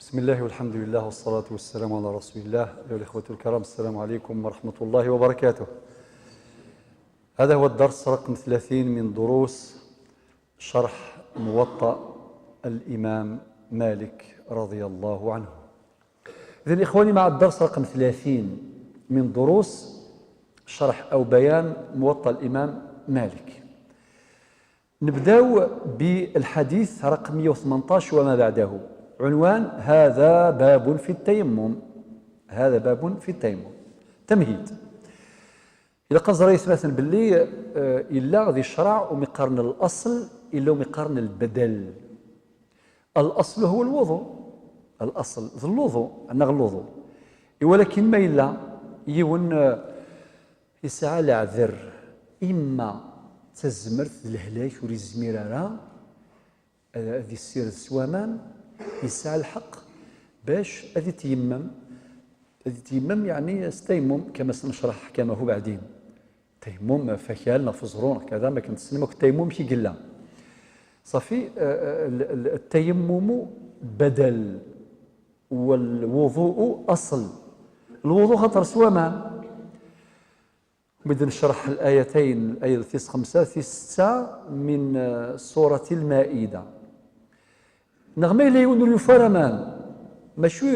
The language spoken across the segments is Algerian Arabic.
بسم الله والحمد لله والصلاة والسلام على رسول الله. أيها الإخوة الكرام، السلام عليكم ورحمة الله وبركاته. هذا هو الدرس رقم 30 من دروس شرح موطأ الإمام مالك رضي الله عنه. إذن إخواني، مع الدرس رقم 30 من دروس شرح أو بيان موطأ الإمام مالك، نبدأ بالحديث رقم 118 وما بعده. عنوان: هذا باب في التيمم. هذا باب في التيمم. تمهيد: إلا قزرا مثلا باللي إلا غادي الشرع ومقارن الأصل إلا مقارن البدل. الأصل هو الوضوء، الأصل ذ الوضوء، عندنا الوضوء، ولكن ما إلا يون يسعى العذر، إما تزمرت الهلاك ور يزمير راه هذه السير السوامان، يسعى الحق باش هذه تيمم، هذه تيمم يعني استيمم، كما سنشرح كما هو بعدين. تيمم فكال نفزرون كذا ما كنت سنمك التيمم كي قلا صافي. التيمم بدل والوضوء أصل. الوضوء خاطر سوامان. بدنا نشرح الآيتين، الآية 5 6 من سورة المائدة. نغمي لا يون يفرمان ماشي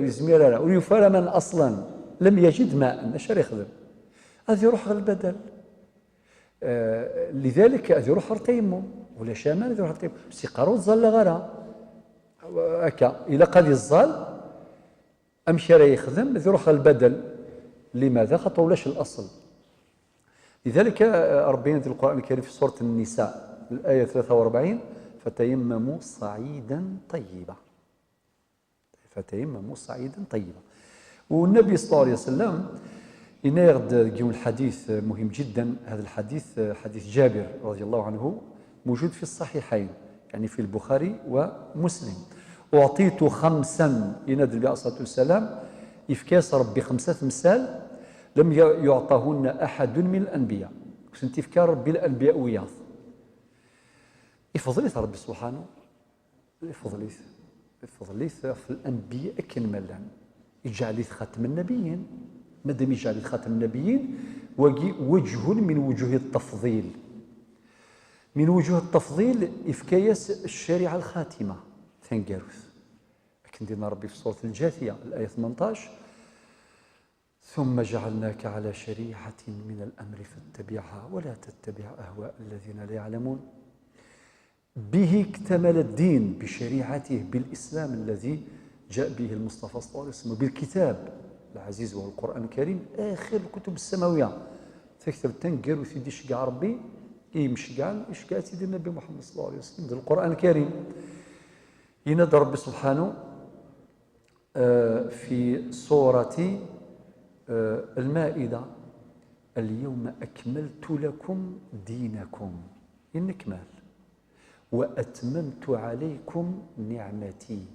يزمير يفرمان أصلا لم يجد ماء، اش يخدم؟ هذا يروح غير البدل. لذلك هذا يروح التيمم ولا شامان، هذا يروح التيمم بس يقارو تظل غيرها هكا. إلا قال الظل أمشي راه يخدم، يروح البدل. لماذا؟ خاطر ولاش الأصل. لذلك ربنا في القرآن الكريم في سورة النساء الآية 43: فتيمموا صعيدا طيبا، فتيمموا صعيدا طيبا. والنبي صلى الله عليه وسلم إن يغد الحديث مهم جدا. هذا الحديث حديث جابر رضي الله عنه، موجود في الصحيحين، يعني في البخاري ومسلم. أعطيت خمسا، ينادي النبي عليه الصلاة والسلام إفكاس ربي خمسة مثال لم يعطهن أحد من الأنبياء. كنت إفكار ربي الأنبياء وياض يفضليت ربي سبحانه، يفضليت يفضليت في الأنبياء كن ملان يجعل خاتم النبيين. مادام يجعل خاتم النبيين وجه من وجوه التفضيل، من وجوه التفضيل إفكايس الشريعة الخاتمة ثنجاروث. لكن دينا ربي في سورة الجاثية الآية 18: ثم جعلناك على شريعة من الأمر فاتبعها ولا تتبع أهواء الذين لا يعلمون. به اكتمل الدين، بشريعته، بالإسلام الذي جاء به المصطفى صلى الله عليه وسلم، بالكتاب العزيز وهو القرآن الكريم آخر الكتب السماوية. تكتب تنقر وتدي شقع ربي يمشي كاع شقع سيدي النبي محمد صلى الله عليه وسلم بالقرآن الكريم. ينادى ربي سبحانه في سورة المائدة: اليوم أكملت لكم دينكم، إن وأتممت عليكم نعمتي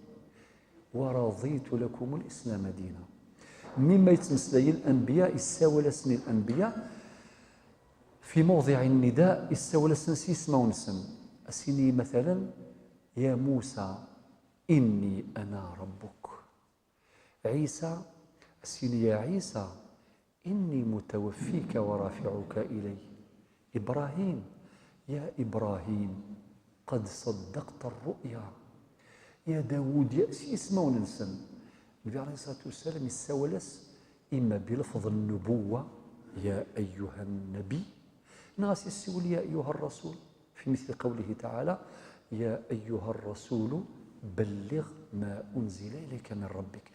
ورضيت لكم الإسلام دينا. مما يتمسلي الأنبياء يساول سن الأنبياء في موضع النداء، يساول سن سيسما ونسن أسيني مثلا: يا موسى إني أنا ربك. عيسى أسيني: يا عيسى إني متوفيك ورافعك إلي. إبراهيم: يا إبراهيم قد صدقت الرؤيا. يا داود يأسي اسمه وننسن. النبي عليه الصلاة والسلام يساولس إما بلفظ النبوة يا أيها النبي، ناس يسول يا أيها الرسول، في مثل قوله تعالى: يا أيها الرسول بلغ ما أنزل إليك من ربك.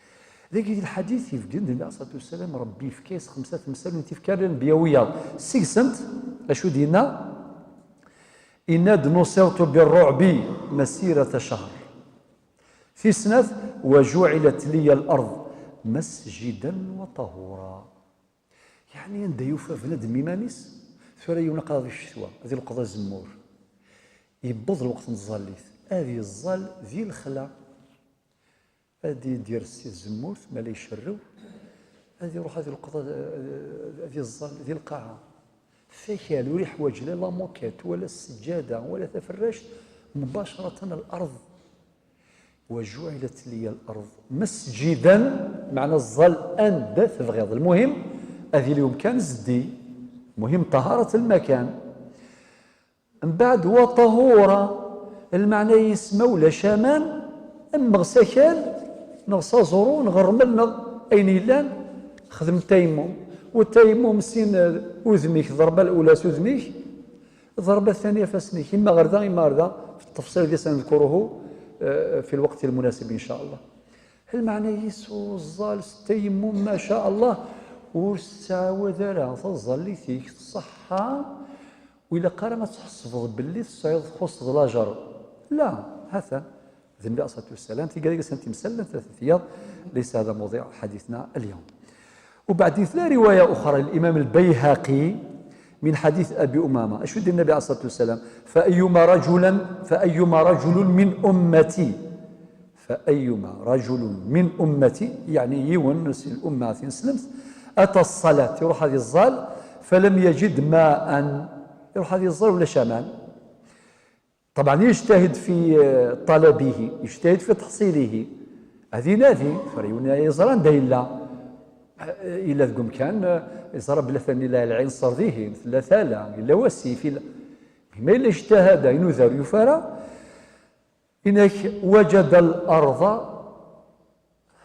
ذاك الحديث يفقد النبي عليه الصلاة والسلام ربي في كيس خمسة مثال وانت في كارن الأنبياوية سيكسنت أشو دينا إناد نصرت بالرعب مسيرة شهر في سنة وجعلت لي الأرض مسجدا وطهورا. يعني عند يوفى بنادم ميمانيس ثورة يونقى هذه الشتوى هذه القضاء الزمور يبض الوقت نزاليث هذه الزال ذي الخلا هذه يدير السي الزمور ما لا يشرو هذه يروح هذه القضاء هذه الزال ذي القاعة فكال وريح حوايج لا موكيت ولا السجادة ولا تفرش مباشرة الأرض. وجعلت لي الأرض مسجدا، معنى الظل أن تبغض. المهم هذه اليوم كان زدي، مهم طهارة المكان. من بعد وطهورة، المعنى يسمى ولا شامان أم غساكال نغسا زورو نغرمل أين يلان خدم التيمم. والتيمم سين وذميك، الضربة الأولى سوذميك، الضربة الثانية فاسنيك، إما غردا إما غردا. في التفصيل الذي سنذكره في الوقت المناسب إن شاء الله. المعنى يسو الظال التيمم ما شاء الله والساعة ذرا تظليتيك الصحة، وإلا قرا ما تحسب باللي تصعيد خص لاجر لا. هذا النبي عليه الصلاة والسلام تيقال سنتي مسلم 3 أيام. ليس هذا موضوع حديثنا اليوم. وبعد ثلاث رواية أخرى للإمام البيهقي من حديث أبي أمامة، أشهد النبي عليه الصلاة والسلام: فأيما رجل من أمتي، فأيما رجل من أمتي، يعني يونس الأمة سلمت، أتى الصلاة يروح هذه الظال فلم يجد ماء، يروح هذه الظال ولا شامان، طبعا يجتهد في طلبه، يجتهد في تحصيله. هذه نادي فريون يزران دايلا إلا ذقم كان يزرب بلا ثاني لا العين صرديه مثل ثالا إلا وسيف إلا ما إلا اجتهد ينذر يفارى. إنك وجد الأرض،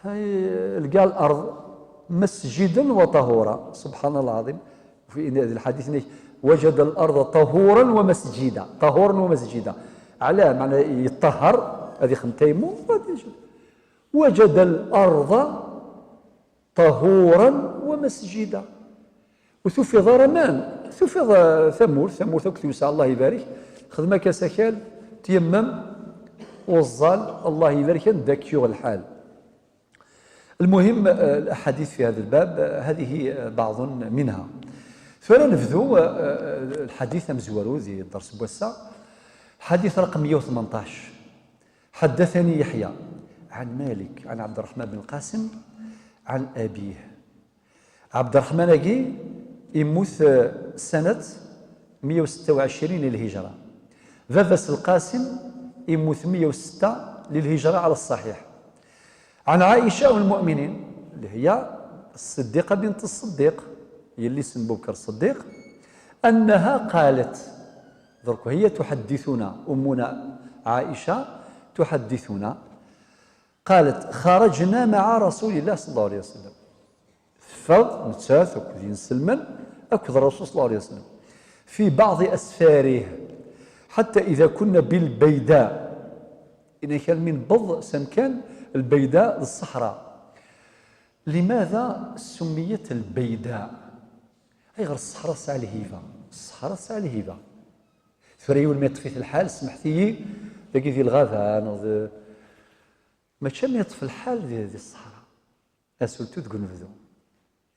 هاي لقى الأرض مسجدا وطهورا. سبحان الله العظيم. في الحديث إنك وجد الأرض طهورا ومسجدا، طهورا ومسجدا، على معنى يطهر هذه خمتيمو. وجد الأرض طهورا ومسجدا. وثفض رمان، ثفض ثمور، ثمور ثوك الله يبارك، خدمة كسكال تيمم والظال الله يبارك داك الحال. المهم الأحاديث في هذا الباب هذه بعض منها. فلا نبذو الحديث مزورو ذي الدرس بوسا. حديث رقم 118: حدثني يحيى عن مالك عن عبد الرحمن بن القاسم عن أبيه. عبد الرحمن أجي يموت سنة 126 للهجرة. فافس القاسم يموت 106 للهجرة على الصحيح. عن عائشة أم المؤمنين اللي هي الصديقة بنت الصديق يلي سن بكر الصديق، أنها قالت، درك هي تحدثنا، أمنا عائشة تحدثنا، قالت: خرجنا مع رسول الله صلى الله عليه وسلم، فض نتساث وكذين سلمان أكثر الرسول صلى الله عليه وسلم في بعض أسفاره، حتى إذا كنا بالبيداء، إن كان من بض سمكان البيداء الصحراء. لماذا سميت البيداء؟ أي غير الصحراء ساعة الهيفة، الصحراء ساعة الهيفة. ثريول ما يطفي الحال، سمحتي ذاك ذي الغابة ما كان يطفي الحال ذي الصحراء أسولتو تقول نفذو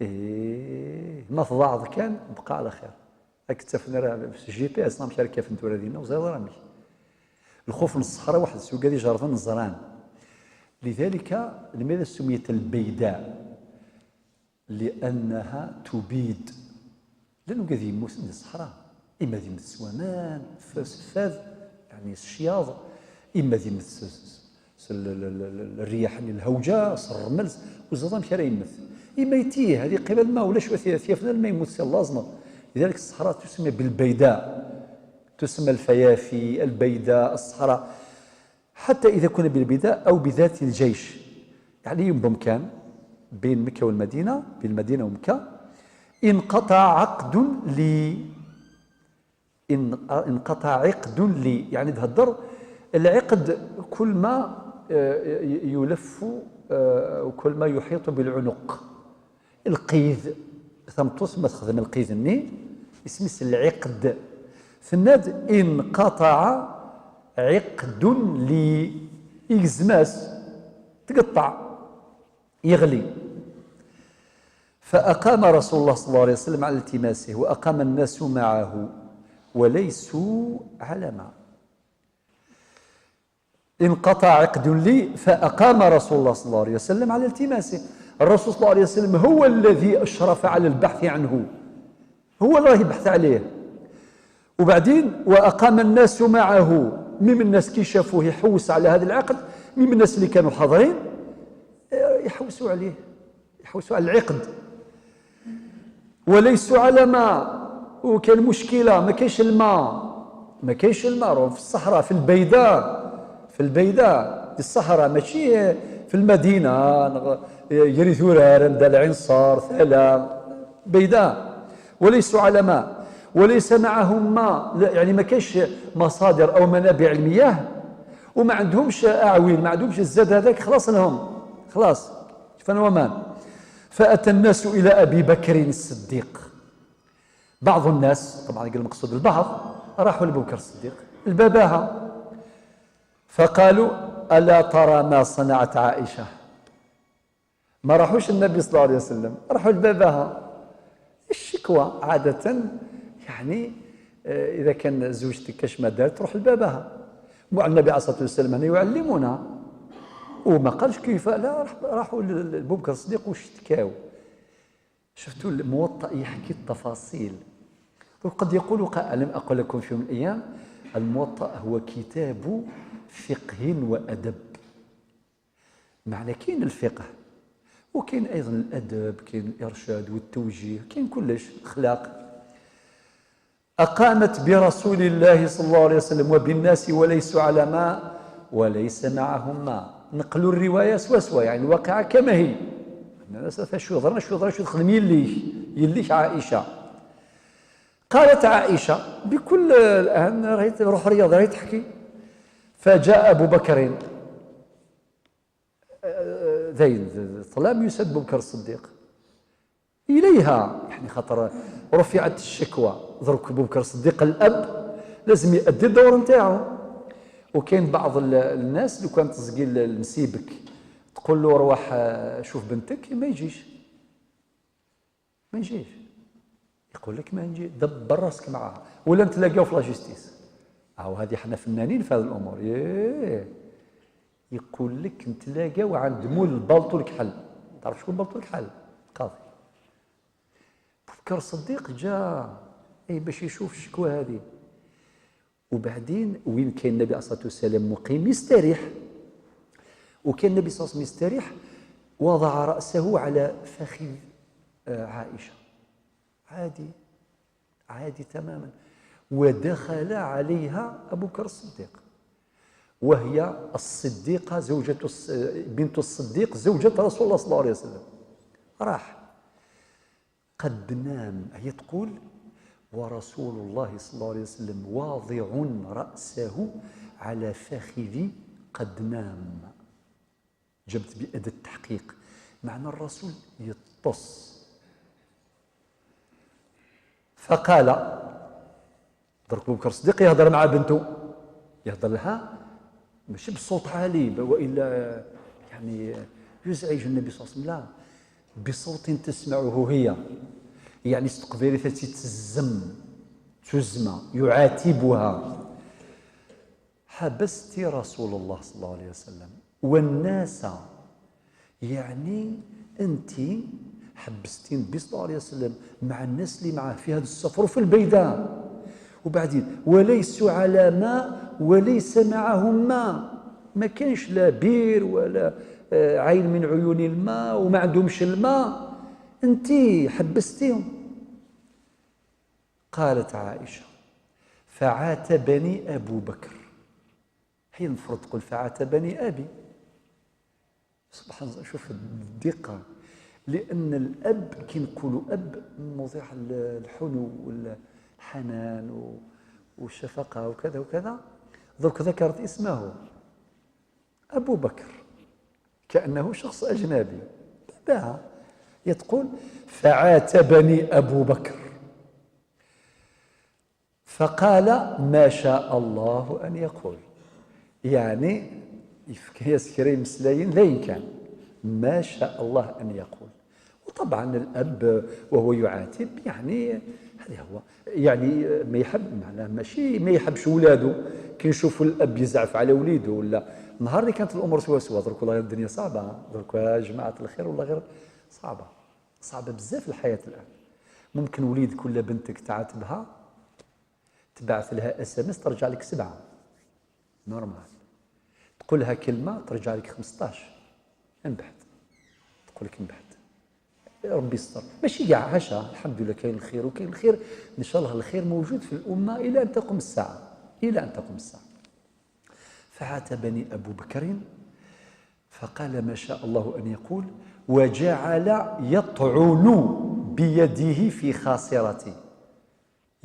إيه ما تضاعض كان بقى على خير. هاك تفنى راه في GPS مشى كيف نتورا دينا وزيد راه الخوف من الصحراء واحد السوق هذه جرفان الزران. لذلك لماذا سميت البيداء؟ لأنها تبيد، لأنه قد يموت من الصحراء، إما ذي السوامان فاذ يعني الشياض، إما ذي الرياح الهوجة الرمل وزاد مشى راه يمث، إما يتيه هذه قبل ما ولا شو ثيافنا ما يموت اللازمة. لذلك الصحراء تسمى بالبيداء، تسمى الفيافي البيداء الصحراء. حتى إذا كنا بالبيداء أو بذات الجيش، يعني يوم بمكان بين مكة والمدينة، بين المدينة ومكة، انقطع عقد لي، انقطع عقد لي، يعني تهدر العقد كل ما يلف وكل ما يحيط بالعنق، القيد ثمطوس ما تخدم القيد الني اسمه العقد. ثناد انقطع عقد لي، يزماس تقطع يغلي. فأقام رسول الله صلى الله عليه وسلم على التماسه وأقام الناس معه وليسوا على ماء. انقطع عقد لي فأقام رسول الله صلى الله عليه وسلم على التماسه. الرسول صلى الله عليه وسلم هو الذي أشرف على البحث عنه، هو اللي يبحث عليه. وبعدين وأقام الناس معه، ميم الناس كي شافوه يحوس على هذا العقد من الناس اللي كانوا حاضرين يحوسوا عليه، يحوسوا على العقد، وليسوا على ماء. وكان مشكلة، ما كاينش الماء، ما كاينش الماء، راهم في الصحراء، في البيداء، في البيداء، في الصحراء، ماشي في المدينة يري ثورار عند العنصار ثلا بيداء. وليسوا على ماء وليس معهم ماء، يعني ما كاينش مصادر أو منابع المياه، وما عندهمش أعوين، ما عندهمش الزاد هذاك، خلاص لهم خلاص فنومان. فأتى الناس إلى أبي بكر الصديق، بعض الناس طبعا قال المقصود البعض، راحوا لأبو بكر الصديق الباباها، فقالوا ألا ترى ما صنعت عائشة؟ ما راحوش النبي صلى الله عليه وسلم، راحوا لباباها. الشكوى عادة يعني إذا كان زوجتك كاش ما دارت تروح لباباها. النبي عليه الصلاة والسلام هنا يعلمنا وما قالش كيف، لا راحوا لأبو بكر الصديق واشتكاو. شفتوا الموطأ يحكي التفاصيل. وقد يقول قائل، ألم أقل لكم في يوم من الأيام الموطأ هو كتاب فقه وأدب. معنى كاين الفقه وكاين أيضا الأدب، كاين الإرشاد والتوجيه، كاين كلش أخلاق. أقامت برسول الله صلى الله عليه وسلم وبالناس وليسوا على ماء وليس معهم ماء. نقلوا الرواية سوا سوا، يعني الواقعة كما هي. شو ضرنا شو ضرنا شو دخل يليش عائشة. قالت عائشة بكل الآن راهي روح رياض راهي تحكي. فجاء أبو بكر ذين ظلام يسد أبو بكر الصديق إليها، يعني خاطر رفعت الشكوى. درك أبو بكر الصديق الأب لازم يؤدي الدور نتاعو. وكاين بعض الناس لو كان تزقي لنسيبك تقول له روح شوف بنتك، ما يجيش، ما يجيش، يقول لك ما نجي، دبر راسك معاها ولا نتلاقاو في la justice. أو هذه حنا فنانين في هذه الامور. يقول لك نتلاقاو عند مول البالطو الكحل. تعرف شكون بالطو الكحل؟ قاضي. بكر الصديق جا باش يشوف الشكوى هذه. وبعدين وين كان النبي عليه الصلاة والسلام مقيم يستريح، وكان النبي صلى الله عليه وسلم يستريح، وضع رأسه على فخذ عائشة، عادي عادي تماما. ودخل عليها أبو بكر الصديق، وهي الصديقة زوجة بنت الصديق زوجة رسول الله صلى الله عليه وسلم. راح قد نام، هي تقول ورسول الله صلى الله عليه وسلم واضع رأسه على فخذي قد نام. جبت بأداة التحقيق، معنى الرسول يطص. فقال درك أبو بكر الصديق يهضر مع بنته، يهضر لها ماشي بصوت عالي والا يعني يزعج النبي صلى الله عليه وسلم، لا، بصوت تسمعه هي، يعني استقبالي تتزم تزمى يعاتبها. حبست رسول الله صلى الله عليه وسلم والناس، يعني انت حبستي النبي صلى الله عليه وسلم مع الناس اللي معاه في هذا السفر وفي البيداء، وبعدين وليسوا على ماء وليس معهم ماء، ما كانش لا بير ولا عين من عيون الماء وما عندهمش الماء، انت حبستيهم. قالت عائشة فعاتبني أبو بكر. هي المفروض تقول فعاتبني أبي. سبحان الله، شوف الدقة، لأن الأب كي نقولوا أب موضع الحنو والحنان والشفقة وكذا وكذا، درك ذكرت اسمه أبو بكر كأنه شخص أجنبي. باباها تقول فعاتبني أبو بكر فقال ما شاء الله أن يقول، يعني يسكري مسلاين لا كان ما شاء الله أن يقول. وطبعا الأب وهو يعاتب يعني هذا هو، يعني ما يحب، معناه ماشي ما يحبش ولاده. كي نشوفوا الأب يزعف على وليده ولا نهار اللي كانت الأمور سوا سوا، درك والله الدنيا صعبة، درك يا جماعة الخير والله غير صعبة، صعبة بزاف الحياة الآن. ممكن وليدك ولا بنتك تعاتبها تبعث لها SMS ترجع لك 7 normal، تقولها كلمة ترجع لك 15 من بعد، تقول لك من بعد ربي يستر. ماشي كاع، حاشا، الحمد لله كاين الخير وكاين الخير، ان شاء الله الخير موجود في الامة الى ان تقوم الساعة، الى ان تقوم الساعة. فعاتبني ابو بكر فقال ما شاء الله ان يقول، وجعل يطعن بيده في خاصرتي.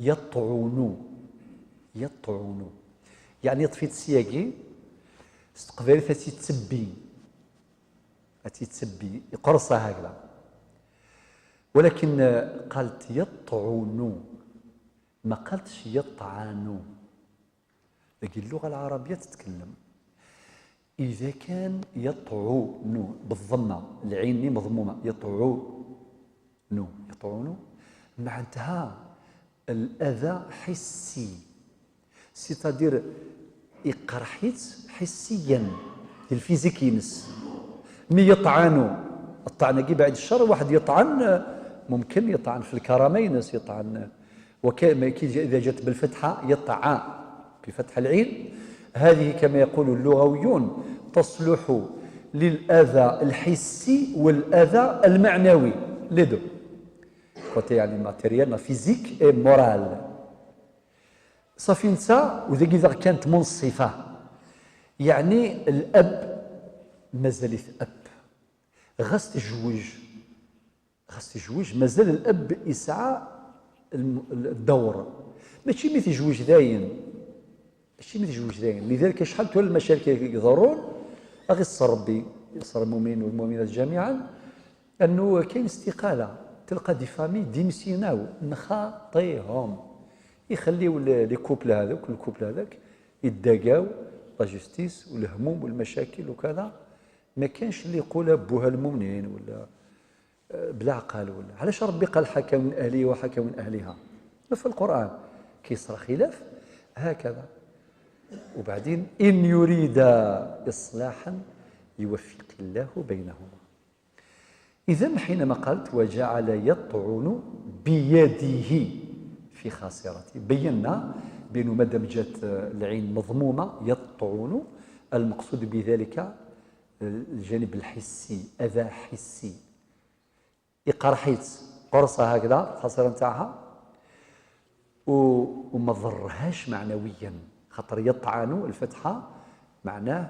يطعن، يطعن يعني يطفي السياقي استقبل تتبي، تتبي يقرصها هكذا، ولكن قالت يطعن، ما قالتش يطعن. لكن اللغة العربية تتكلم إذا كان يطعن بالضمة، العين مضمومة، يطعن، يطعن معناتها الأذى حسي، c'est-à-dire يقرحيت حسيا ال physique ينس. mais يطعن، الطعن كي بعد الشر واحد يطعن، ممكن يطعن في الكرامة ينس، يطعن. وكما إذا جت بالفتحة يطعن بفتح العين، هذه كما يقول اللغويون تصلح للأذى الحسي والأذى المعنوي، les deux côtés، يعني matériel، physique et moral. صافي انت وذيك اذا كانت منصفة، يعني الاب مازال اب، غاس تجوج، غاس تجوج مازال الاب يسعى الدور، ماشي مي تجوج داين، ماشي مي تجوج داين. لذلك شحال تولى المشاكل يضرون غير ربي يصر المؤمنين والمؤمنات جميعا انه كاين استقالة، تلقى des familles démissionnaient نخاطيهم، يخليو les couples هذوك، ال couple هذاك يداقاو la justice والهموم والمشاكل وكذا، ما كانش اللي يقول بوها المؤمنين ولا بلا عقل ولا. علاش ربي قال حكم من اهله وحكم من اهلها؟ في القران كيصرى خلاف هكذا. وبعدين ان يريد اصلاحا يوفق الله بينهما. اذا حينما قالت وجعل يطعن بيده في خاصرته، بينا بأنه مادام جات العين مضمومة يطعن، المقصود بذلك الجانب الحسي، أذى حسي، يقرحيت قرصة هكذا الخاصرة نتاعها وما ضرهاش معنويا، خاطر يطعن الفتحة معناه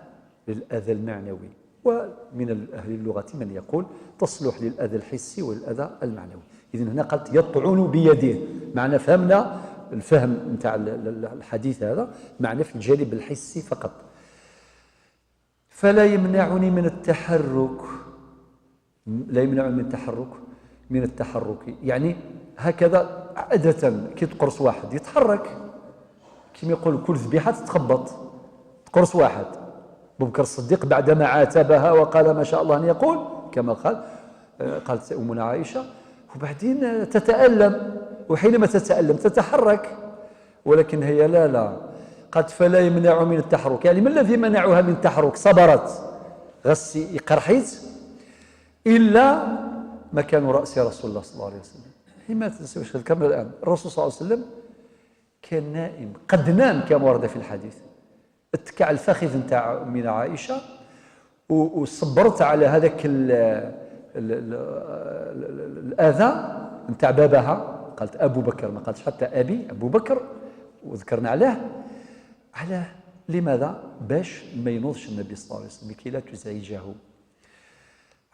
للأذى المعنوي، ومن أهل اللغة من يقول تصلح للأذى الحسي والأذى المعنوي. إذن هنا قالت يطعن بيده، معنى فهمنا الفهم نتاع الحديث هذا معنى في الجانب الحسي فقط. فلا يمنعني من التحرك، لا يمنعني من التحرك، من التحرك يعني هكذا عادة كي تقرص واحد يتحرك، كما يقول كل ذبيحة تتخبط، تقرص واحد. أبو بكر الصديق بعدما عاتبها وقال ما شاء الله أن يقول كما قال، قالت أمنا عائشة، وبعدين تتألم، وحينما تتألم تتحرك، ولكن هي لا لا، قالت فلا يمنع من التحرك. يعني ما الذي منعها من التحرك؟ صبرت غسي قرحيت إلا مكان رأس رسول الله صلى الله عليه وسلم. هي ما تنسوش ذكرنا الآن الرسول صلى الله عليه وسلم كان نائم، قد نام كما ورد في الحديث، اتكع الفخذ نتاع أمنا عائشة وصبرت على هذاك الأذى نتاع باباها. قالت أبو بكر، ما قالتش حتى أبي، أبو بكر، وذكرنا علاه، علاه لماذا؟ باش ما ينوضش النبي صلى الله عليه وسلم كي لا تزعجه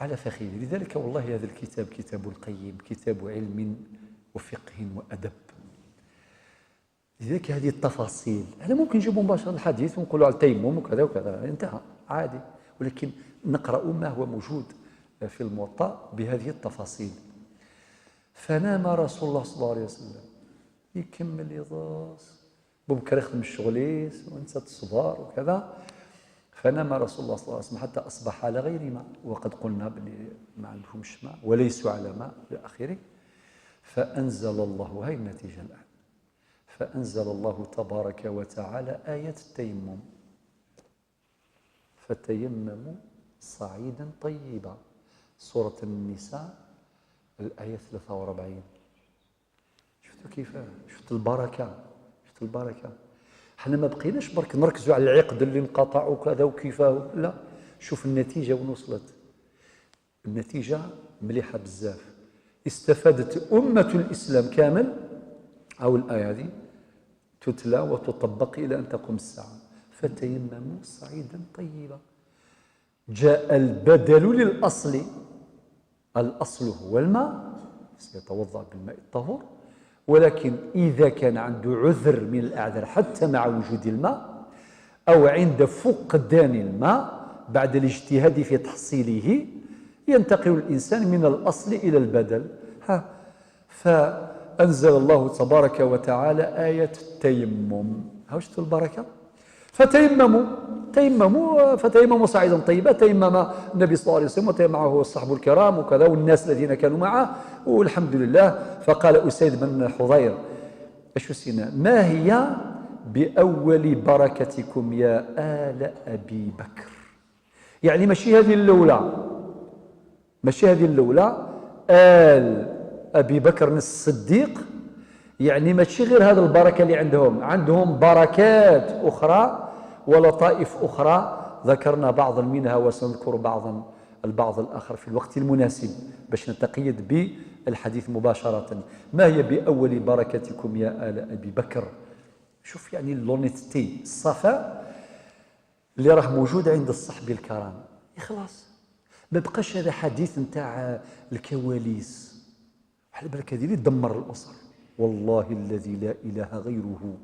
على فخذه. لذلك والله هذا الكتاب كتاب القيم، كتاب علم وفقه وأدب. لذلك هذه التفاصيل احنا ممكن نجيبوا مباشرة الحديث ونقولوا على التيمم وكذا وكذا، انتهى عادي، ولكن نقرأ ما هو موجود في الموطأ بهذه التفاصيل. فنام رسول الله صلى الله عليه وسلم، يكمل يضاس، أبو بكر يخدم الشغليس وانت تصبر وكذا. فنام رسول الله صلى الله عليه وسلم حتى أصبح على غير ماء، وقد قلنا بلي ما عندهمش ماء وليسوا على ماء إلى آخره. فأنزل الله، هاي النتيجة الآن، فأنزل الله تبارك وتعالى آية التيمم، فتيمموا صعيدا طيبا، سورة النساء الآية 43. شفتوا كيف؟ شفت البركة، شفت البركة. احنا ما بقيناش برك نركزوا على العقد اللي انقطع وكذا وكيفاه، لا، شوف النتيجة وين وصلت. النتيجة مليحة بزاف، استفادت أمة الإسلام كامل. أو الآية هذه تتلى وتطبق إلى أن تقوم الساعة. فتيمموا صعيدا طيبا. جاء البدل للأصل، الأصل هو الماء، سيتوضأ بالماء الطهور، ولكن إذا كان عنده عذر من الأعذار حتى مع وجود الماء أو عند فقدان الماء بعد الاجتهاد في تحصيله، ينتقل الإنسان من الأصل إلى البدل. ها، فأنزل الله تبارك وتعالى آية التيمم. ها شفتوا البركة؟ فتيمموا، تيمموا، فتيمموا صعيدا طيبا. تيمم النبي صلى الله عليه وسلم وتيمم معه الصحب الكرام وكذا والناس الذين كانوا معه والحمد لله. فقال أسيد بن حضير أشو سينا، ما هي بأول بركتكم يا آل أبي بكر؟ يعني ماشي هذه الأولى، ماشي هذه الأولى، آل أبي بكر الصديق، يعني ماشي غير هذا البركة اللي عندهم، عندهم بركات أخرى ولطائف أخرى ذكرنا بعضا منها وسنذكر البعض الآخر في الوقت المناسب باش نتقيد بالحديث مباشرة. ما هي بأول بركتكم يا آل أبي بكر؟ شوف يعني l'honnêteté، الصفاء اللي راه موجود عند الصحب الكرام. خلاص ما بقاش هذا حديث نتاع الكواليس. على بالك هذه اللي تدمر الأسر، والله الذي لا إله غيره،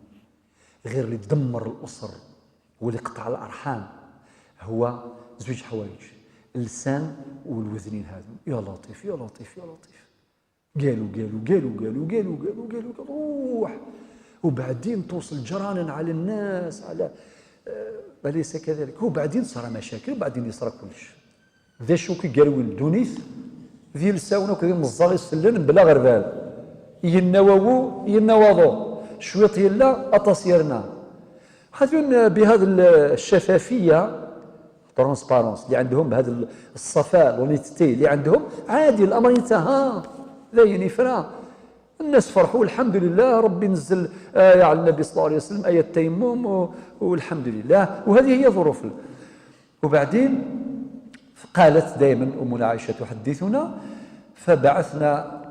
غير اللي تدمر الأسر واللي قطع الأرحام هو زوج حوايج، اللسان والوذنين هذو. يا لطيف يا لطيف يا لطيف، قالوا قالوا قالوا قالوا قالوا قالوا قالوا روح، وبعدين توصل جرانا على الناس على أليس كذلك؟ وبعدين صار مشاكل، وبعدين يصرى كلش. ذا شو كي قالوا الدونيث ذي لساونا وكذي مزالي السلن بلا غربال ينواو ينواضو شويط يلا أتصيرنا. هذون بهذا الشفافية transparence اللي عندهم، بهذا الصفاء l'honnêteté اللي عندهم، عادي الأمر انتهى، لا ينفرا. الناس فرحوا الحمد لله، ربي نزل آية على النبي صلى الله عليه وسلم، آية التيمم، والحمد لله. وهذه هي ظروف. وبعدين قالت دائما أمنا عائشة تحدثنا، فبعثنا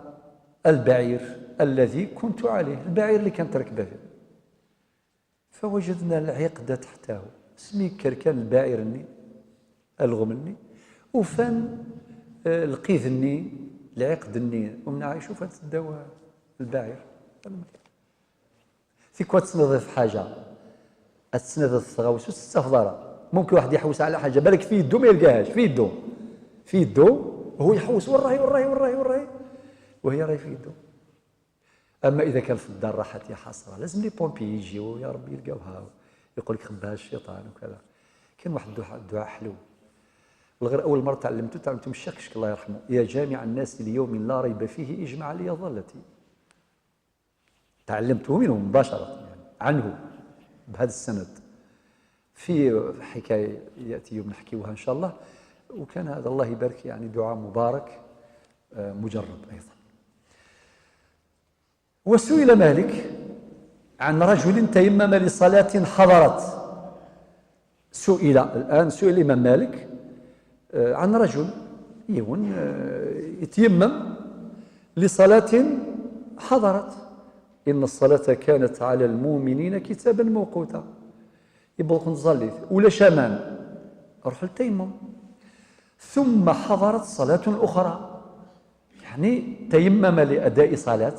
البعير الذي كنت عليه، البعير اللي كانت راكبه فيه، فوجدنا العقدة تحته، سميكر كان البعير الغمني، وفان القيذني العقد أمنا عائشة فان تداو البعير. في كوا تسنض حاجة، تسنض الثغاوس وتستفضرها. ممكن واحد يحوس على حاجة بالك في يدو ما يلقاهاش، في يدو، في يدو هو يحوس وراهي وراهي وراهي وراهي وهي راهي في يدو. اما اذا كان في الدار راحت يا حسرة، لازم les pompiers يجيو يا ربي يلقاوها، يقول لك خباها الشيطان وكذا. كان واحد الدعاء حلو، والغير اول مرة تعلمته من الشيخ كشك الله يرحمه، يا جامع الناس ليوم لا ريب فيه اجمع لي ضالتي. تعلمته منه مباشرة يعني عنه بهذا السند، في حكاية ياتي يوم نحكيوها ان شاء الله. وكان هذا الله يبارك يعني دعاء مبارك مجرب ايضا. وسئل مالك عن رجل تيمم لصلاة حضرت. سئل الآن، سئل الإمام مالك عن رجل يتيمم لصلاة حضرت. إن الصلاة كانت على المؤمنين كتابا موقوتا. يبغى نصلي ولا شمان، روح للتيمم. ثم حضرت صلاة أخرى، يعني تيمم لأداء صلاة،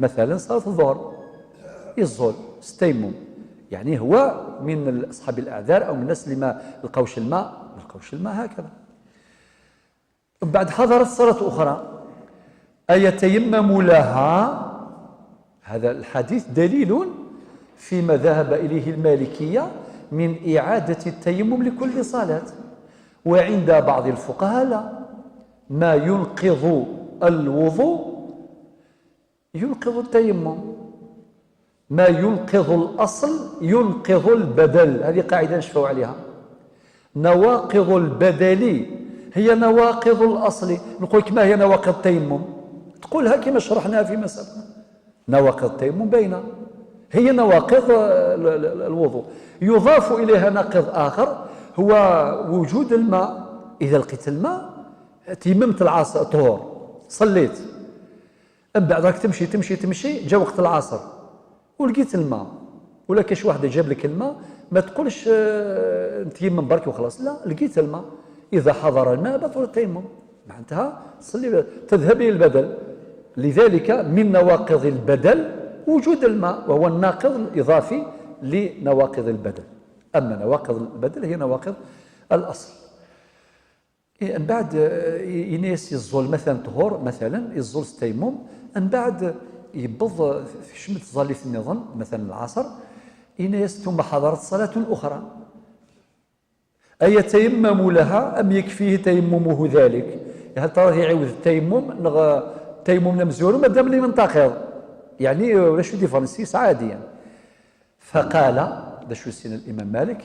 مثلا صلاة الظهر، الظهر استيمم، يعني هو من أصحاب الأعذار أو من الناس اللي ما لقاوش الماء، ما لقاوش الماء هكذا. بعد حضرت صلاة أخرى، أيتيمم لها؟ هذا الحديث دليل فيما ذهب إليه المالكية من إعادة التيمم لكل صلاة، وعند بعض الفقهاء لا، ما ينقض الوضوء ينقض التيمم، ما ينقض الأصل ينقض البدل. هذه قاعدة نشفوا عليها، نواقض البدل هي نواقض الأصل. نقول ما هي نواقض التيمم؟ تقولها كما شرحناها فيما سبق. نواقض التيمم باينة، هي نواقض الوضوء. يضاف إليها ناقض آخر هو وجود الماء. إذا لقيت الماء تيممت العصر طهور، صليت، من بعد راك تمشي تمشي تمشي، جا وقت العصر ولقيت الماء، ولا كاش واحد جاب لك الماء، ما تقولش نتيمم برك وخلاص، لا، لقيت الماء، إذا حضر الماء بطل التيمم، معناتها تصلي، تذهب إلى البدل. لذلك من نواقض البدل وجود الماء، وهو الناقض الإضافي لنواقض البدل. أما نواقض البدل هي نواقض الأصل. من بعد يناس يزول مثلا طهور، مثلا يزول التيمم، من بعد يبض في شمت ظليت النظام مثلا العصر، يناس ثم حضرت صلاة أخرى، أيتيمم لها أم يكفيه تيممه ذلك؟ هل ترى يعوض التيمم؟ التيمم مزور ما دام لي منتقض، يعني ولا شو ديفرنسيس عادي يعني. فقال هذا شو سين الإمام مالك: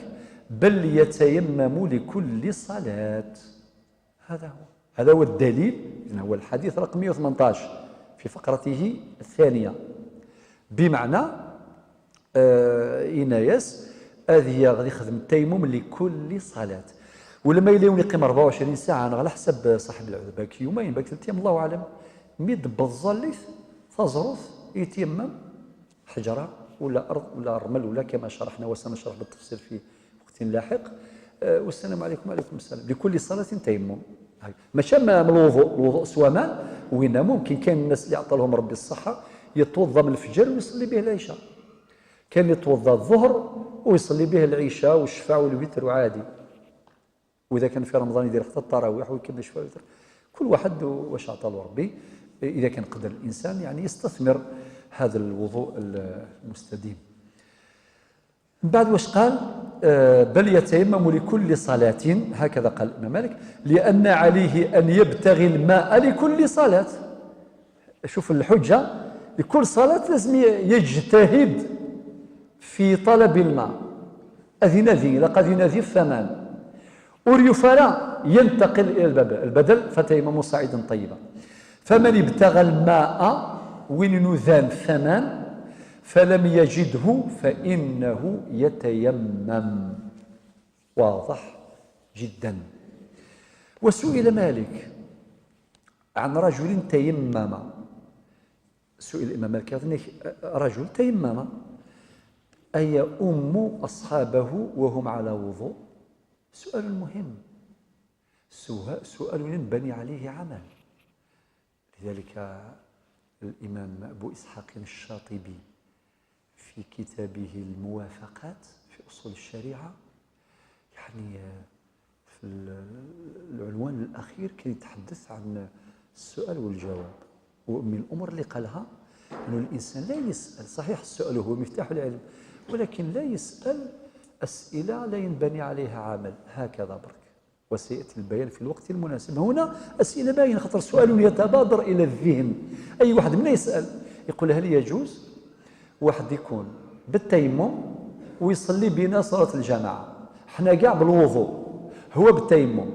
بل يتيمم لكل صلاة. هذا هو الدليل، هو الحديث رقم 118 في فقرته الثانية، بمعنى إنايس هذه غادي يخدم التيمم لكل صلاة. ولما يليون يقيم 24 ساعة، أنا على حسب صاحب العذر، باك يومين باك 3 أيام الله أعلم، ميد بالظليث تزرث يتيمم حجرة ولا أرض ولا رمل ولا كما شرحنا وسنشرح بالتفصيل في وقت لاحق. والسلام عليكم وعليكم السلام. لكل صلاة تيمم، ماشي من الوضوء، الوضوء سوامان، وين ممكن كاين الناس اللي عطى لهم ربي الصحة يتوضأ من الفجر ويصلي به العشاء، كان يتوضأ الظهر ويصلي به العشاء والشفاع والوتر وعادي، وإذا كان في رمضان يدير حتى التراويح ويكمل الشفاع والوتر. كل واحد واش عطى له ربي. إذا كان قدر الإنسان يعني يستثمر هذا الوضوء المستديم. من بعد واش قال؟ بل يتيمم لكل صلاة، هكذا قال الإمام مالك، لأن عليه أن يبتغي الماء لكل صلاة. شوف الحجة، لكل صلاة لازم يجتهد في طلب الماء. أذي نذي لقد ينذي الثمان أوريفرا ينتقل إلى البدل فتيمم صعيدا طيبا. فمن ابتغى الماء وين نذان ثمان فلم يجده فإنه يتيمم. واضح جدا. وسئل مالك عن رجل تيمم، سئل الإمام مالك رجل تيمم أي أم أصحابه وهم على وضوء؟ سؤال مهم، سؤال ينبني عليه عمل. لذلك الإمام أبو إسحاق الشاطبي في كتابه الموافقات في أصول الشريعة، يعني في العنوان الأخير كان يتحدث عن السؤال والجواب، ومن الأمور اللي قالها أنه الإنسان لا يسأل، صحيح السؤال هو مفتاح العلم، ولكن لا يسأل أسئلة لا ينبني عليها عمل، هكذا برك، وسيأتي البيان في الوقت المناسب. هنا أسئلة باينة، خاطر سؤال يتبادر إلى الذهن، أي واحد منا يسأل يقول هل يجوز واحد يكون بالتيمم ويصلي بنا صلاة الجماعة، احنا كاع بالوضوء هو بالتيمم؟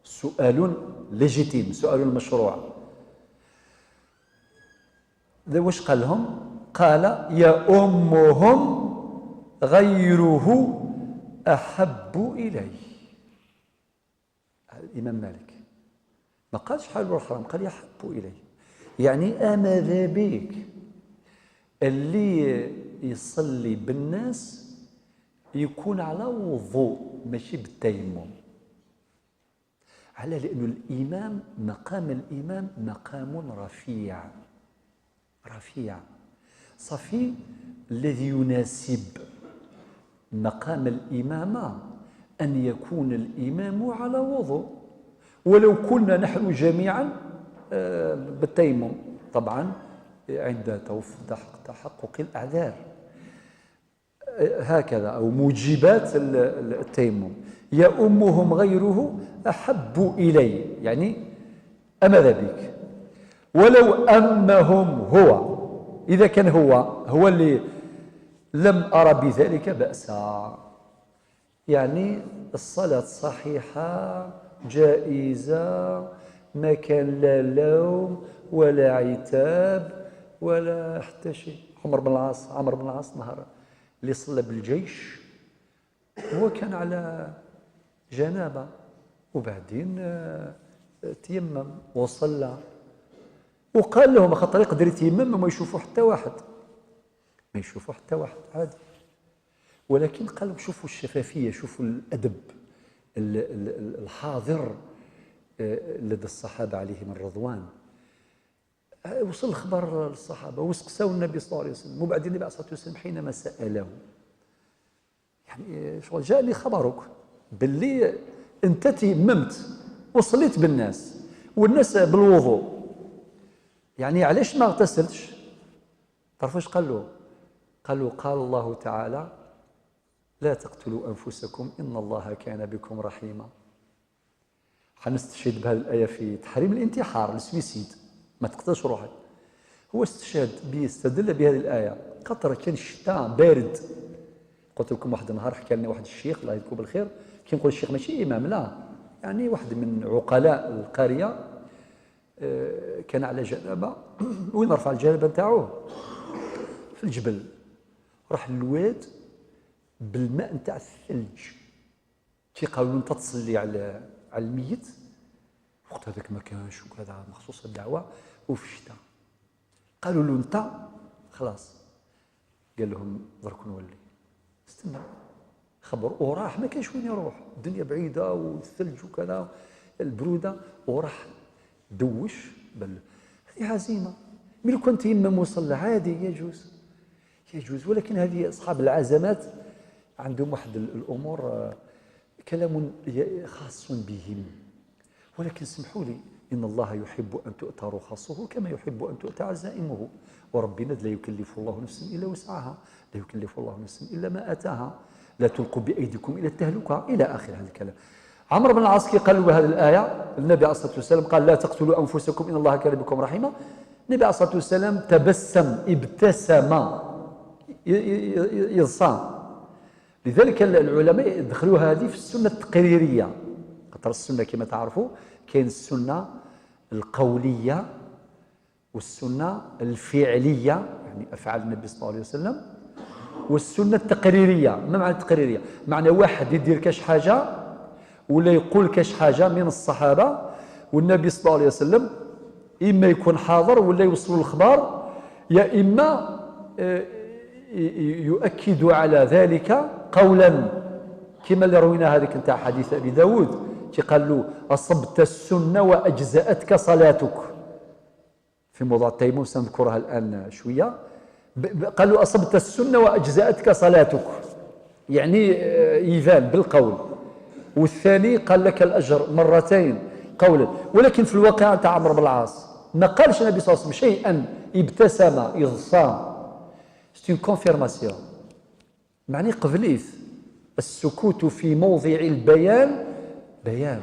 سؤال légitime، سؤال مشروع. واش قال لهم؟ قال يأمهم غيره أحب إليه. الإمام مالك ما قالش حلال ولا حرام، قال يحب إليه، يعني أماذا بك اللي يصلي بالناس يكون على وضوء ماشي بالتيمم. على لأنه الإمام، مقام الإمام مقام رفيع، رفيع صفي، الذي يناسب مقام الإمامة أن يكون الإمام على وضوء، ولو كنا نحن جميعا بالتيمم، طبعا عند تحقق الأعذار هكذا أو موجبات التيمم. يؤمهم غيره أحب إلي، يعني أماذا بك ولو أمهم هو، إذا كان هو اللي لم أرى بذلك بأسا، يعني الصلاة صحيحة جائزة، ما كان لا لوم ولا عتاب ولا حتى شيء. عمر بن العاص، عمرو بن العاص نهار اللي صلى بالجيش هو كان على جنابه، وبعدين تيمم وصلى، وقال لهم خاطر يقدر يتيمم وما يشوفوا حتى واحد، ما يشوفوا حتى واحد عادي، ولكن قال لهم شوفوا الشفافية، شوفوا الادب الحاضر لدى الصحابة عليهم الرضوان. وصل الخبر للصحابة وسقساو النبي صلى الله عليه وسلم، وبعدين النبي عليه الصلاة والسلام حينما ساله يعني شغل جاء لي خبرك باللي انت تيممت وصليت بالناس والناس بالوضوء، يعني علاش ما اغتسلتش؟ تعرفوا واش قال له؟ قال له قال الله تعالى لا تقتلوا انفسكم ان الله كان بكم رحيما. حنستشهد بهذه الايه في تحريم الانتحار، ال suicide، ما تقتلش روحك. هو استشهد بيستدل بهذه الايه، خاطر كان الشتاء بارد. قلت لكم واحد النهار حكى لنا واحد الشيخ الله يذكره بالخير، كي نقول الشيخ ماشي امام، لا، يعني واحد من عقلاء القرية، كان على جنابه. وين رفع الجنابة نتاعو؟ في الجبل، راح للواد بالماء نتاع الثلج. كي قالوا انت تصلي على الميت، وقت هذاك ما كانش وكذا مخصوص الدعوة، وفي الشتاء قالوا له انت خلاص، قال لهم درك نولي، استنى خبر، وراح ما كانش وين يروح، الدنيا بعيدة والثلج وكذا البرودة، وراح دوش. بل هذه عزيمة، ملي كنت يمم وصلى عادي يجوز، يجوز. ولكن هذه اصحاب العزمات عندهم واحد الامور كلام خاص بهم. ولكن سمحوا لي، ان الله يحب ان تؤتى رخصه كما يحب ان تؤتى عزائمه، وربنا لا يكلف الله نفسا الا وسعها، لا يكلف الله نفسا الا ما اتاها، لا تلقوا بايديكم الى التهلكة، الى اخر هذا الكلام. عمرو بن العاص كي قال له هذه الايه، النبي عليه الصلاة والسلام قال لا تقتلوا انفسكم ان الله كان بكم رحيما. النبي عليه الصلاة والسلام تبسم، ابتسم، يصام. لذلك العلماء دخلوا هذه في السنة التقريريه، خاطر السنة كما تعرفوا كاين السنة القولية والسنة الفعلية، يعني افعال النبي صلى الله عليه وسلم، والسنة التقريريه. ما معنى التقريريه؟ معنى واحد يدير كاش حاجة ولا يقول كاش حاجة من الصحابة، والنبي صلى الله عليه وسلم اما يكون حاضر ولا يوصلوا الخبر، يا اما يؤكد على ذلك قولا، كما اللي روينا هذيك نتاع حديث ابي داود، كي قال له اصبت السنة واجزاتك صلاتك، في موضوع التيمم سنذكرها الان شوية. قال له اصبت السنة واجزاتك صلاتك، يعني ايذان بالقول. والثاني قال لك الاجر مرتين قولا. ولكن في الواقع تاع عمرو بن العاص ما قالش النبي صلى الله عليه وسلم شيئا، ابتسم، يصام، c'est une confirmation، معني قبليث. السكوت في موضع البيان بيان،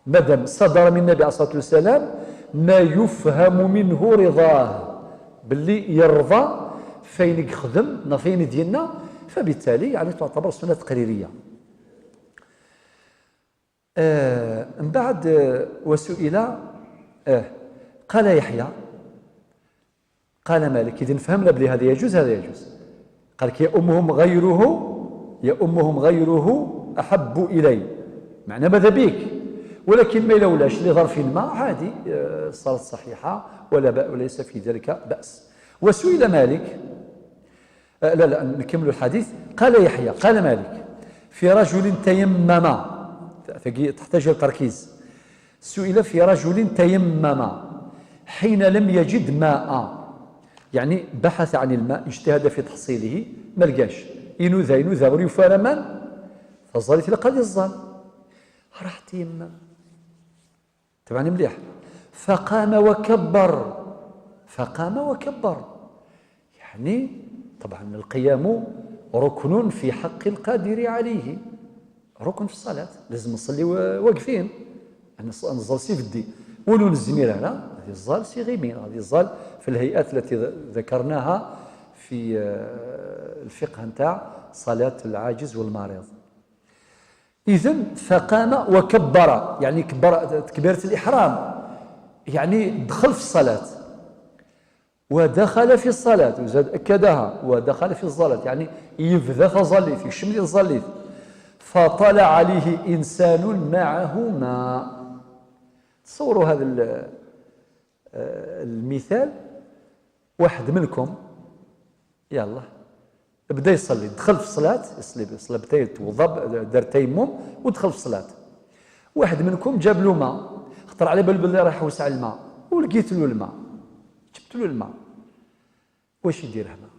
مادام صدر من النبي عليه الصلاة والسلام ما يفهم منه رضاه، باللي يرضى فين يخدم فين ديالنا، فبالتالي يعني تعتبر سنة تقريرية. من بعد وسئل قال يحيى قال مالك. إذن فهمنا بلي هذا يجوز، هذا يجوز. قال لك يا أمهم غيره، يا أمهم غيره أحب إلي، معنى ماذا بك، ولكن ما يلولاش لظرف ما عادي، الصلاة صحيحة ولا بأس، وليس في ذلك بأس. وسئل مالك، لا لا نكمل الحديث. قال يحيى قال مالك في رجل تيمم، تحتاج التركيز. سئل في رجل تيمم حين لم يجد ماء، يعني بحث عن الماء، اجتهد في تحصيله، ما لقاش، ينوذا ينوذا وريفار من فظلت لقد الظل، راح تيمم. تبعني مليح. فقام وكبر، فقام وكبر، يعني طبعا القيام ركن في حق القادر عليه، ركن في الصلاة، لازم نصلي واقفين، نزال سي فدي ولو الزمير هنا هذه الزال سي غيمين، هذه الزال في الهيئات التي ذكرناها في الفقه نتاع صلاة العاجز والمريض. إذن فقام وكبر، يعني كبر تكبيرة الإحرام، يعني دخل في الصلاة. ودخل في الصلاة، وزاد أكدها، ودخل في الصلاة يعني يبذا تظليت، يشمل الظليت، فطلع عليه إنسان معه ماء. تصوروا هذا المثال، واحد منكم يلا بدا يصلي، دخل في الصلاة، يصلي صلى، بدا يتوضا، دار تيمم ودخل في الصلاة. واحد منكم جاب له ماء، خطر على بال باللي راح يحوس على الماء، ولقيت له الماء، جبت له الماء، واش يدير هنا؟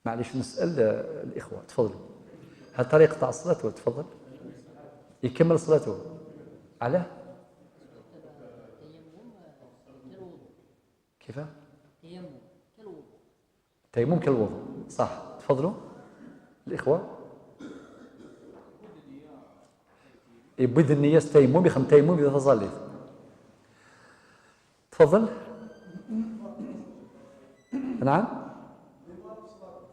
معليش نسأل الإخوة، تفضلوا. هل طريقة تاع الصلاة؟ تفضل. يكمل صلاته علاه؟ كيف؟ تيمم كالوضوء، صح. تفضلوا الإخوة. يبيد النية تيمم، يخم تيمم إذا تصليت. تفضل. نعم،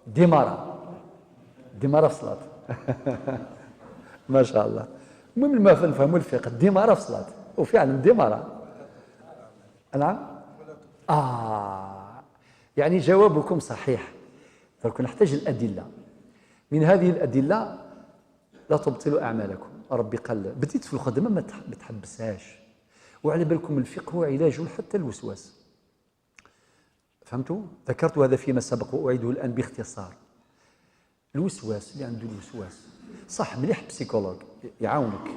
ديمارا، ديمارا في الصلاة. ما شاء الله. المهم ما نفهموا الفقه، ديمارا في الصلاة، وفعلا ديمارا. نعم. يعني جوابكم صحيح، لكن نحتاج الأدلة. من هذه الأدلة لا تبطلوا أعمالكم. ربي قال بديت في الخدمة ما تحبسهاش. وعلى بالكم الفقه علاج حتى الوسواس. فهمتوا؟ ذكرت هذا فيما سبق وأعيده الآن باختصار. الوسواس، اللي عنده الوسواس صح مليح، psychologue يعاونك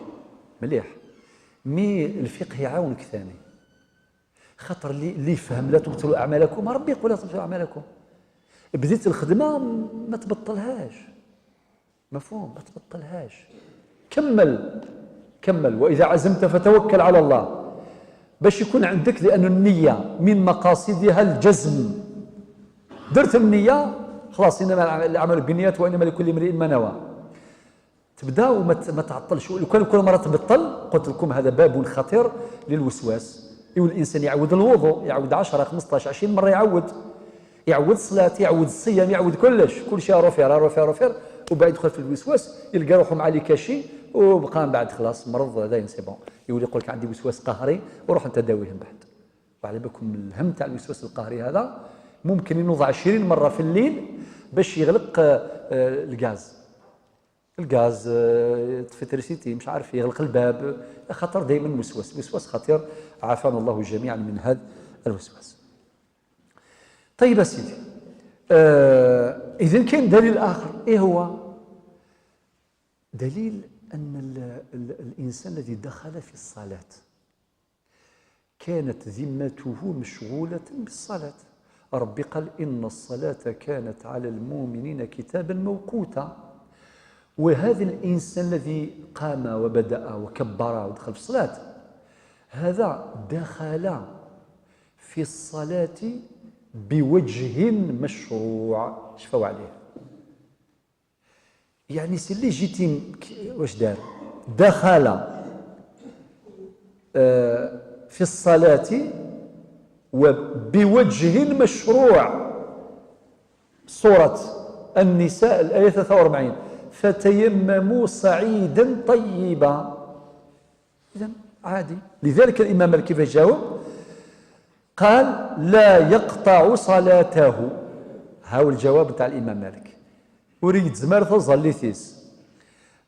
مليح، mais الفقه يعاونك ثاني. خاطر اللي يفهم لا تبطلوا أعمالكم، ربي يقول لا تبطلوا أعمالكم. بديت الخدمة ما تبطلهاش، مفهوم؟ ما تبطلهاش، كمل كمل. وإذا عزمت فتوكل على الله، باش يكون عندك، لأن النية من مقاصدها الجزم. درت النية خلاص، إنما الأعمال بالنيات وإنما لكل امرئ ما نوى. تبدا وما تعطلش. لو كان كل مرة تبطل، قلت لكم هذا باب خطير للوسواس. يولي الإنسان يعود الوضوء، يعود 10 15 20 مرة، يعود الصلاة، يعود الصيام، يعود كلش، كل شيء refaire refaire refaire، وبعد يدخل في الوسواس، يلقى روحه مع les cachets، وبقى من بعد خلاص مرض هذا c'est bon، يولي يقول لك عندي وسواس قهري، وروح انت داويه من بعد. وعلى بالكم الهم تاع الوسواس القهري هذا ممكن ينوض 20 مرة في الليل باش يغلق الغاز، الغاز يطفي électricité، مش عارف يغلق الباب، خطر دائما وسواس، وسواس خطير، عافانا الله جميعا من هذا الوسواس. طيب سيدي، إذن كاين دليل آخر، إيه هو؟ دليل أن الإنسان الذي دخل في الصلاة كانت ذمته مشغولة بالصلاة. ربي قال إن الصلاة كانت على المؤمنين كتابا موقوتا. وهذا الإنسان الذي قام وبدأ وكبر ودخل في الصلاة، هذا دخل في الصلاة بوجه مشروع. شفوا عليه، يعني c'est légitime. واش دار؟ دخل في الصلاة وبوجه مشروع. سورة النساء الآية 43، فتيمموا صعيدا طيبا. إذن عادي. لذلك الإمام مالك كيف جاوب؟ قال لا يقطع صلاته. هاو الجواب تاع الإمام مالك. أريد زمر تظليتيس،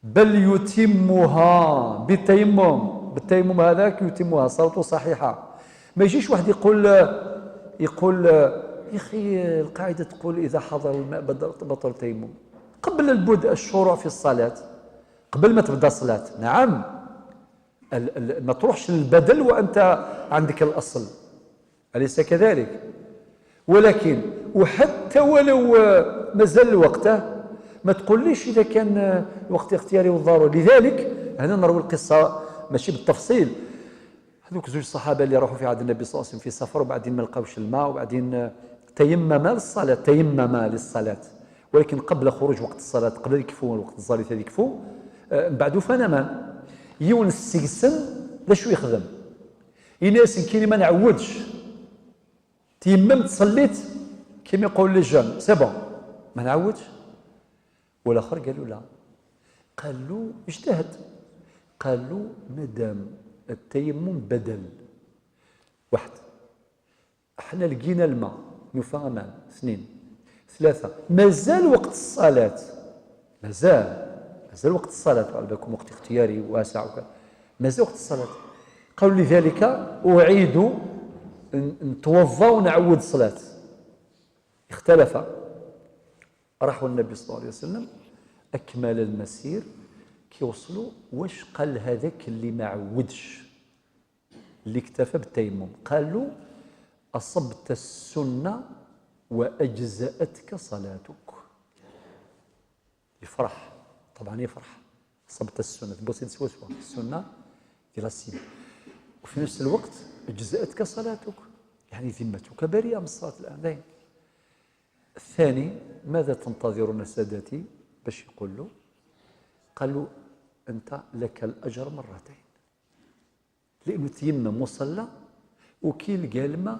بل يتمها بالتيمم. بالتيمم هذاك يتمها، صلاته صحيحة. ما يجيش واحد يقول يا أخي القاعدة تقول إذا حضر الماء بطل التيمم. قبل البدء الشروع في الصلاة، قبل ما تبدا الصلاة، نعم، ما تروحش للبدل وأنت عندك الأصل، أليس كذلك؟ ولكن وحتى ولو مازال وقته، ما تقوليش إذا كان وقت اختياري والضروري. لذلك هنا نروي القصة ماشي بالتفصيل. هذوك زوج الصحابة اللي راحوا في عهد النبي صلى الله عليه وسلم في سفر، وبعدين ما لقاوش الماء، وبعدين تيمما للصلاة، تيمما للصلاة، ولكن قبل خروج وقت الصلاة، قبل يكفوا وقت الصلاة يكفوا، من بعد فنما يونس السجسن لا شو يخدم يناس كاين ما نعودش تيممت صليت كيما يقول les jeunes c'est bon ما نعودش. والاخر قال له لا، قال له اجتهد، قال له مادام التيمم بدل واحد، حنا لقينا الماء نوفا امان، اثنين ثلاثة مازال وقت الصلاة، مازال وقت الصلاة، على بالكم وقت اختياري واسع وكذا، مازال وقت الصلاة. قالوا لذلك أعيد نتوضا ونعود الصلاة. اختلف، راحوا النبي صلى الله عليه وسلم أكمل المسير، كي وصلوا واش قال هذاك اللي ما عودش اللي اكتفى بالتيمم؟ قال له أصبت السنة وأجزأتك صلاتك. يفرح طبعا، يفرح، أصبت السنة تبوسي سوا سوا السنة ديال السنة، وفي نفس الوقت أجزأتك صلاتك، يعني ذمتك بريئة من الصلاة الآن. دايما. الثاني ماذا تنتظرون سادتي باش يقول له؟ قال له أنت لك الأجر مرتين، لأنه تيمم وصلى وكي لقى الماء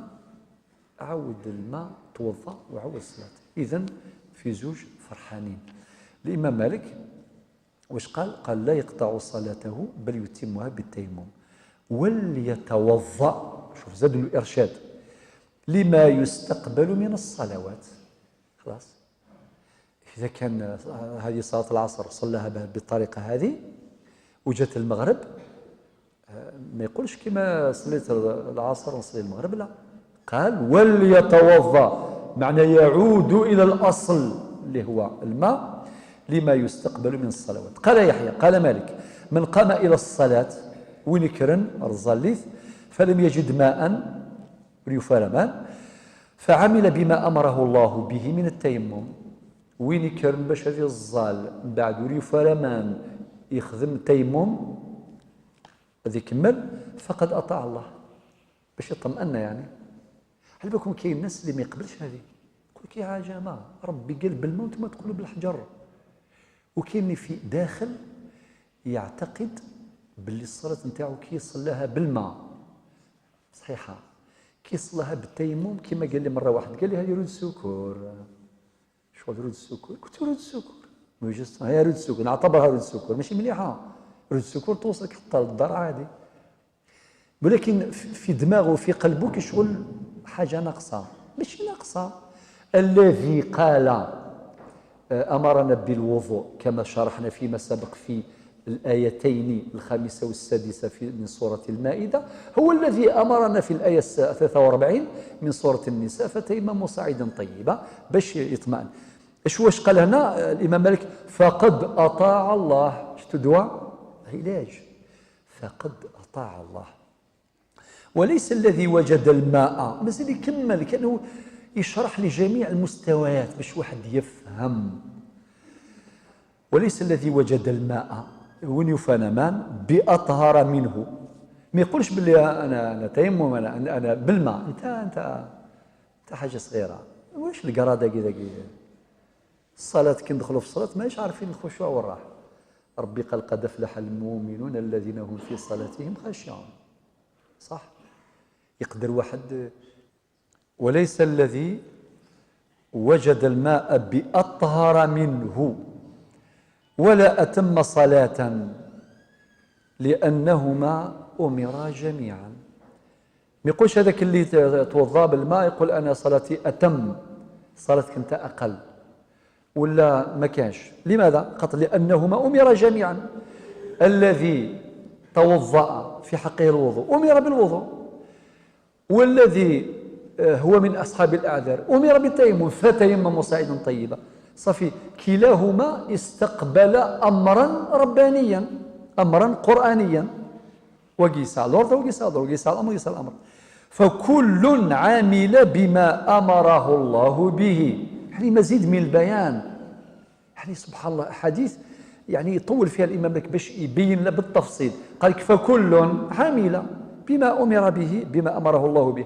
عود الماء توضأ وعود الصلاة. إذن في زوج فرحانين. الإمام مالك واش قال؟ قال لا يقطع صلاته بل يتمها بالتيمم وليتوضأ. شوف زادوا الإرشاد لما يستقبل من الصلوات. خلاص إذا كان هذه صلاة العصر صلاها بالطريقة هذه وجت المغرب، ما يقولش كما صليت العصر نصلي المغرب، لا، قال وليتوضأ، معنى يعود إلى الأصل اللي هو الماء لما يستقبل من الصلوات. قال يحيى قال مالك من قام إلى الصلاة ونكرن رزاليث فلم يجد ماء وليفال ماء فعمل بما أمره الله به من التيمم. وين كرن باش هذه الزال من بعد وليفال ماء يخدم التيمم هذا يكمل فقد أطاع الله، باش يطمئن. يعني على بالكم كاين الناس اللي ما يقبلش هذه، يقول لك يا جماعة ربي قال بالماء وانتم تقولوا بالحجر. وكاين اللي في داخل يعتقد باللي الصلاة نتاعو كي صلاها بالماء صحيحة، كي صلاها بالتيمم. كما قال لي مرة واحد قال لي هذه roue de secours. شو roue de secours؟ قلت roue de secours هي roue de secours، نعتبرها roue de secours ماشي مليحة. roue de secours توصلك حتى للدار عادي، ولكن في دماغه في قلبه كيشغل حاجة ناقصة، ماشي ناقصة. الذي قال أمرنا بالوضوء كما شرحنا فيما سبق في الآيتين الخامسة والسادسة من سورة المائدة، هو الذي أمرنا في الآية 43 من سورة النساء فتيمموا صعيدا طيبا باش يطمئن. اش واش قال هنا الإمام مالك؟ فقد أطاع الله. شتو دواء علاج، فقد أطاع الله. وليس الذي وجد الماء، مازال يكمل كأنه يشرح لجميع المستويات باش واحد يفهم. وليس الذي وجد الماء وين يفنى مان بأطهر منه. ما يقولش باللي انا تيمم، انا بالماء. انت انت انت حاجة صغيرة. واش القراده كذا الصلاة كي ندخلوا في الصلاة ماهيش عارفين الخشوع والراحة. ربي قال قد افلح المؤمنون الذين هم في صلاتهم خاشعون. صح، يقدر واحد. وليس الذي وجد الماء بأطهر منه ولا أتم صلاة لأنهما أمرا جميعا. ما يقولش هذاك اللي توضأ بالماء يقول أنا صلاتي أتم، صلاتك أنت أقل ولا ما كانش. لماذا؟ قال لأنهما أمرا جميعا. الذي توضأ في حقه الوضوء أمر بالوضوء، والذي هو من أصحاب الأعذار أمر بالتيمم فتيمم صعيدا طيبا. صافي، كلاهما استقبل أمرا ربانيا، أمرا قرآنيا، وقيس على الأرض وقيس على الأرض وقيس على الأمر وقيس على الأمر. فكل عامل بما أمره الله به. يعني مزيد من البيان، يعني سبحان الله حديث يعني يطول فيها الإمام لك باش يبين بالتفصيل. قال لك فكل عامل بما أمر به، بما أمره الله به.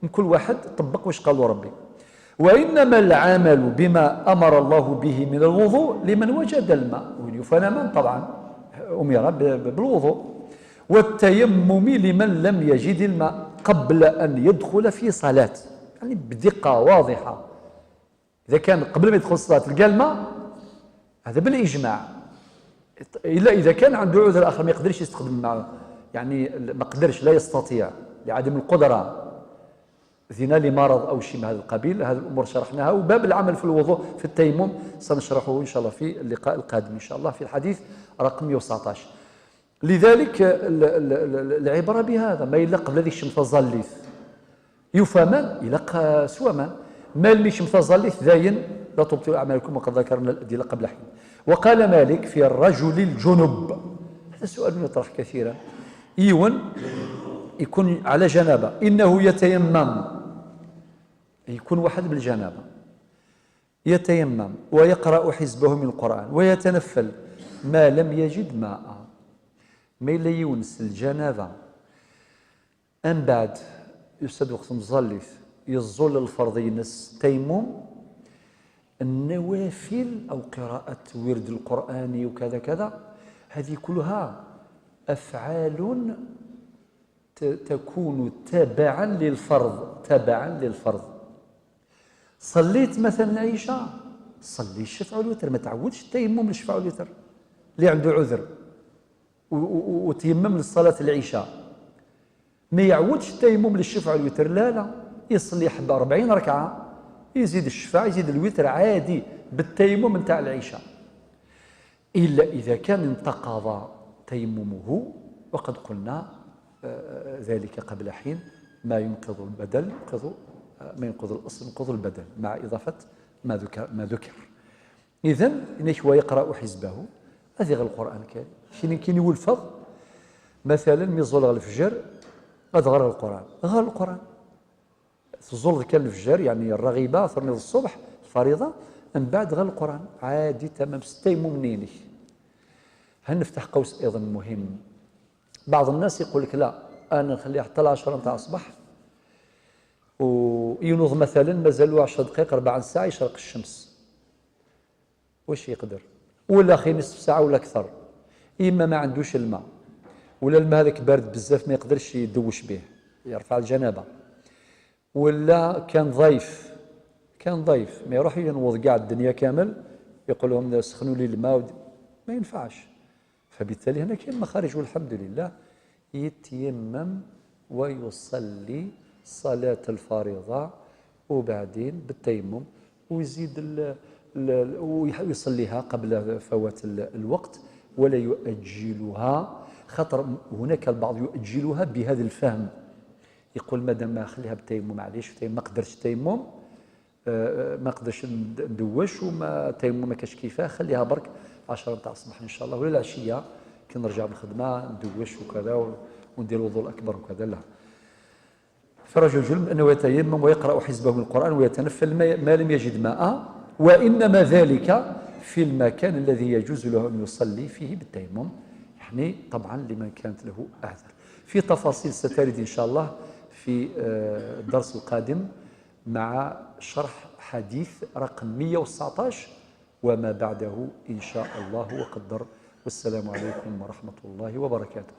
من كل واحد طبق واش قال ربي. وإنما العمل بما أمر الله به من الوضوء لمن وجد الماء، ويفنى من طبعا أمر بالوضوء، والتيمم لمن لم يجد الماء قبل أن يدخل في صلاة. يعني بدقة واضحة، إذا كان قبل ما يدخل الصلاة لقى الماء هذا بالإجماع، إلا إذا كان عنده عذر آخر ما يقدرش يستخدم الماء، يعني ما قدرش، لا يستطيع لعدم القدرة، ذنا لمرض أو شيء من هذا القبيل. هذه الأمور شرحناها. وباب العمل في الوضوء في التيمم سنشرحه إن شاء الله في اللقاء القادم إن شاء الله في الحديث رقم 119. لذلك العبرة بهذا ما يلق الذي الشمس تظليث يفهمن يلق سواما ما اللي شمس تظليث ذاين لا تبطلوا أعمالكم، وقد ذكرنا الأدلة قبل حين. وقال مالك في الرجل الجنب، هذا سؤال يطرح كثيرا، إيون يكون على جنابة إنه يتيمم، يكون واحد بالجنابة يتيمم ويقرأ حزبه من القرآن ويتنفل ما لم يجد ماء. ما إلا يونس الجنابة أن بعد يسد وقت مظلف يزول الفرض ينس تيمم النوافل أو قراءة ورد القرآن وكذا كذا، هذه كلها أفعال تكون تابعا للفرض، تابعا للفرض. صليت مثلا العشاء صلي الشفع والوتر، ما تعودش التيمم للشفع والوتر اللي عنده عذر وتيمم لصلاة العشاء، ما يعودش التيمم للشفع والوتر، لا لا، يصلي حبة 40 ركعة يزيد الشفع يزيد الوتر عادي بالتيمم نتاع العشاء، إلا إذا كان انتقض تيممه، وقد قلنا ذلك قبل حين، ما ينقض البدل ينقض، ما ينقض الأصل ينقض البدل مع إضافة ما ذكر، ما ذكر. إذن إنك هو يقرأ حزبه هذه غير القرآن الكريم، شنو كاين يولفظ مثلا ميزول الفجر أدغر القرآن، غير القرآن تزول كان الفجر يعني الرغيبة ثم الصبح الفريضة، من بعد غير القرآن عادي تمام ستيمم منينك. هل نفتح قوس أيضا مهم، بعض الناس يقول لك لا أنا نخليها حتى 10 نتاع الصباح وينوض مثلا مازالوا 10 دقائق ربع ساعة يشرق الشمس، واش يقدر؟ ولا خي نصف ساعة ولا أكثر، إما ما عندوش الماء ولا الماء هذاك بارد بزاف ما يقدرش يدوش به يرفع الجنابة، ولا كان ضيف، كان ضيف ما يروح ينوض كاع الدنيا كامل يقول لهم سخنوا لي الماء، ما ينفعش. فبالتالي هنا كاين مخارج والحمد لله، يتيمم ويصلي صلاة الفريضة وبعدين بالتيمم ويزيد ويصليها قبل فوات الوقت ولا يؤجلها، خاطر هناك البعض يؤجلها بهذا الفهم، يقول مادام ما خليها بالتيمم معليش، ما قدرتش التيمم، ما قدرتش ندوش وما تيمم ما كاش كيفاه، خليها برك 10 تاع الصباح ان شاء الله ولا العشية كي نرجع من الخدمة ندوش وكذا وندير الوضوء الاكبر وكذا. لا، فرجل جنب انه يتيمم ويقرا حزبه من القران ويتنفل ما لم يجد ماء، وانما ذلك في المكان الذي يجوز له ان يصلي فيه بالتيمم، يعني طبعا لمن كانت له اعذر. في تفاصيل سترد ان شاء الله في الدرس القادم مع شرح حديث رقم 119 وما بعده إن شاء الله وقدر. والسلام عليكم ورحمة الله وبركاته.